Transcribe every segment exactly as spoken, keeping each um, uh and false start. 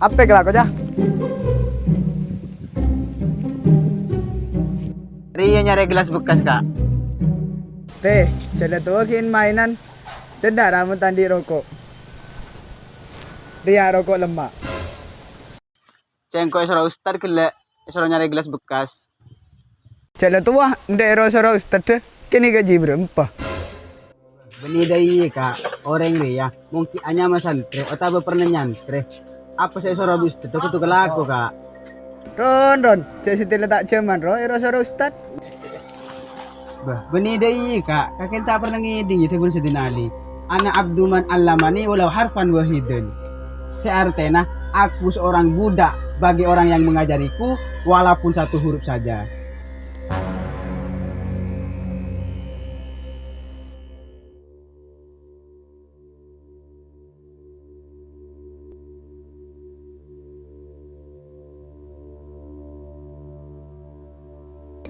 Apa kalako, Cah? Rèya nyarè gelas bekas, Ka'. Tè, jhâ' la towa ghi' mainan. Dhâddhâ' ra mon ta' andi' roko'. Rèya roko' lemma'. Sèngko' èsoro ustad ghellâ' èsoro nyarè gelas bekas. Jhâ' la towa, endâ' èro-soro ustad, kènè' ghâji bârâmpa. Bânnè dâ' iyâ, Ka', orèng rèya, mon ghi' anyama santrè otabâ pernah nyantrè. Apa sè èsoro bi' ustad kodhu kalako, Ka'. Ron, Ron, jhâ' satèya la ta' jhâman, ro, èro-soro ustad. Bâh, bânnè dâ' iyâ, Ka'. Kakè ta' pernah ngèdhing, yâ, dhâbuna Sayyidina Ali, "Ana abdu man allamani walau harfan wahidan." Sè artèna, "Aku seorang budak bagi orang yang mengajariku, walaupun satu huruf saja."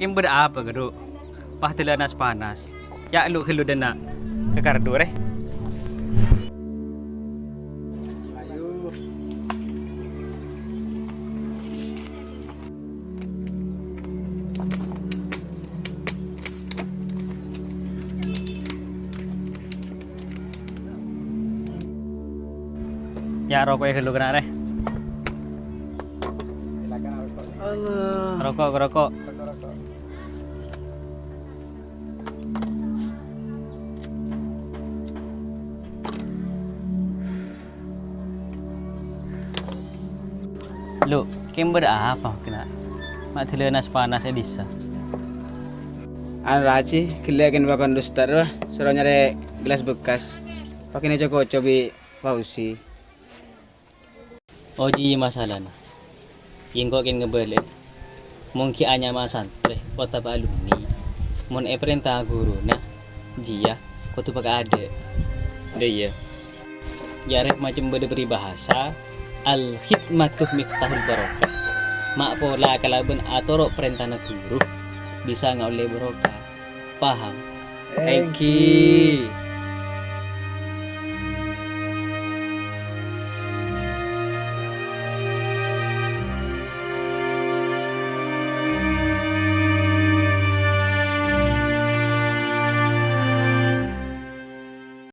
Kèng bâdâ apa, Kadu? Pas dâlâ nas-panas. Ya' lu-ghâllu dâ' enna' ka kardhu, rè. Ya', roko'è ghâllu kènè', rè. Roko', roko'. Lu, kèng bâdâ apa, kènè'? Ma' dâlâ nas-panas è dhisa. Anu, Raji, ghellâ' kèng pakon ustad, rowa, soro nyarè gelas bekas. Pakèna co-koco bi' Fauzi. Oh, jiyâ masalana. Engko' kèng ngabâlâ. Mon ghi' anyama santrè otabâ alumni, mon èparènta ghuruna, jiyâ kodhu pakadâ'. Dâ' iyâ. Jârèya macem bâdâ paribhâsa, "Al-khidmatu miftahul barokah." Ma' pola kalabân atoro' parèntana ghuru, bisa ngaollè barokah. Paham? Èngghi.